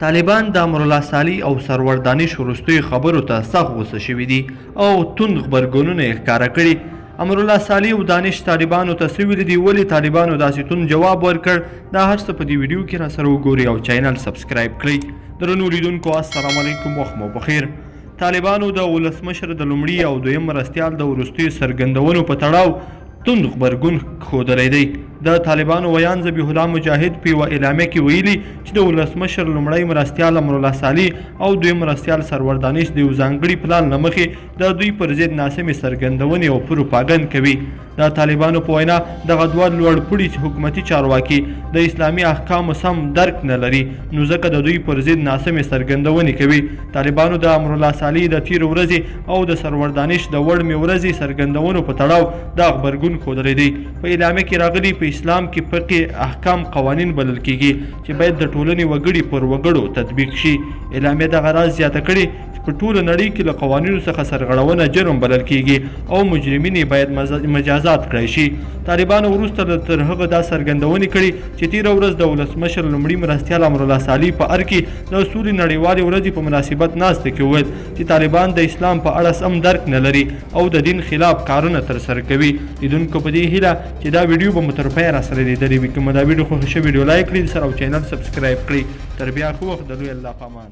طالبان د امرالله صالح او سرور دانش وروستیو خبرو ته سخت غوسه شوي دي او توند غبرګونونه یې ښکاره کړي. امرالله صالح او دانش طالبانو ته څه ویلي دي، ولې طالبانو داسې توند جواب ورکړ، دا هر څه په دې ویډیو کې راسره وګورئ او چینل سبسکرایب کړئ. درنو لیدونکو السلام علیکم، وخت مو پخیر. طالبانو د ولسمشر د لومړي او دویم مرستیال د وروستیو څرګندونو په تړاو توند غبرګون ښودلی دی. د طالبانو ویاند ذبیح الله مجاهد په یوه اعلامیه کې ویلي چې د ولسمشر لومړی مرستیال امرالله صالح او دویم مرستیال سرور دانش د یو ځانګړي پلان له مخې د دوی پر ضد ناسمې څرګندونې او پروپاګند کوي. د طالبانو په وینا دغه دوه لوړپوړي حکومتي چارواکي د اسلامي احکامو سم درک نه لري، نو ځکه د دوی پر ضد ناسمې څرګندونې کوي. طالبانو د امرالله صالح د تېرې ورځې او د سرور دانش د وړمې ورځې څرګندونو په تړاو دا غبرګون ښودلی دی. په اعلامیه کې راغلي، په اسلام کې فقه احکام قوانین بلل کېږي چې باید د ټولنې وګړي پر وګړو تطبیق شي. اعلامیه دغه راز زیاته کړې چې په ټوله نړۍ کې له قوانینو څخه سرغړونه جرم بلل کېږي او مجرمین یې باید مجازات کړای شي. طالبانو وروسته له تر هغه دا څرګندونې کړي چې تېره ورځ د ولسمشر لومړي مرستیال امرالله صالح په ارګ کې د سولې نړیوالې ورځې په مناسبت ناسته کې وویل چې طالبان د اسلام په اړه سم درک نه لري او د دین خلاف کارونه ترسره کوي. لیدونکو په دې هیله چې دا ویډیو به مو تر پایه راسره لیدلې وي. که مو دا ویډیو خوښه شوه، ویډیو لایک کړئ سره او چینل سبسکرایب کړئ. تر بیا ښه وخت، د لوی الله په امان.